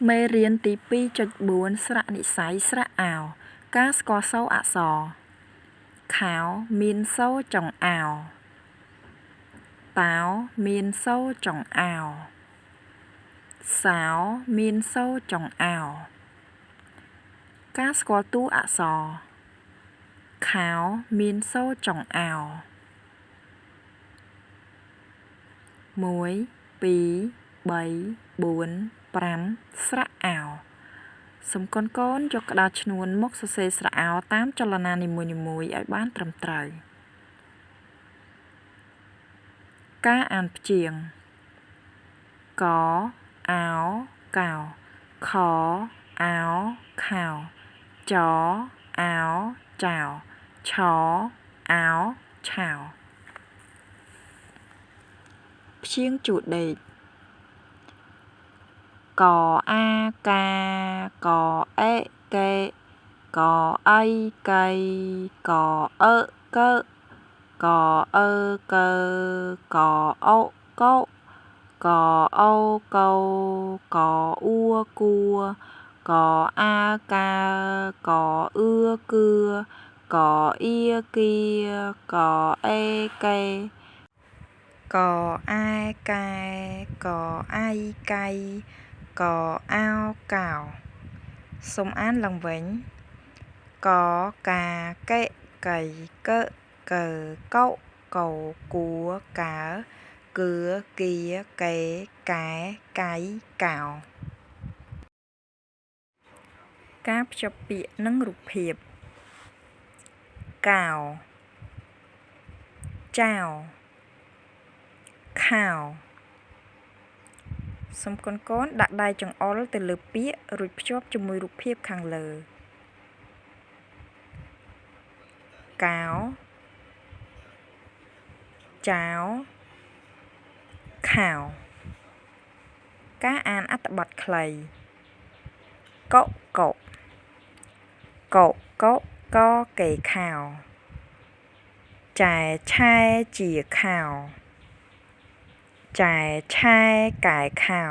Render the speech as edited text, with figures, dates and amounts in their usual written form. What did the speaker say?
មេរៀនទី 2.4 ស្រៈនិស្ស័យស្រៈអោ ការស្គាល់សូរអក្សរ ខោមានសូរចុងអោ តោមានសូរចុងអោ សោមានសូរចុងអោ ការស្គាល់តួអក្សរ ខោមានសូរចុងអោ 1 2 3 4 5 ស្រៈអោ សូមកូនកូនយកក្តារឈ្នួនមកសរសេរស្រៈអោតាមចលនានីមួយៗឲ្យបានត្រឹមត្រូវ ការអានព្យាង្គ ក អោ កោ ខ អោ ខោ ច អោ ចោ ឆ អោ ឆោ ព្យាង្គជួរដេក កអាកា កអេកេ កអីកី កអឺកើ កអឺកើ កអូកោ កអូកោ កអ៊ួគួ កអាកា កអឿគឿ កអៀគៀ កអេកេ កអែកែ កអៃកៃ កអោកោ សូមអានឡើងវិញ កកាកេកីកើកើកោកោគួកើគឿគៀកេកែកៃកោ ការភ្ជាប់ពាក្យនិងរូបភាព កោ ចោ ខោ សូមកូនកូនដាក់ដៃចង្អុលទៅលើពាក្យរួចភ្ជាប់ជាមួយរូបភាពខាងលើ កោ ចោ ខោ ការអានអត្ថបទខ្លី កុកុ កុកុកកេខោ ចែឆែជាខោ ចែឆែកែខោ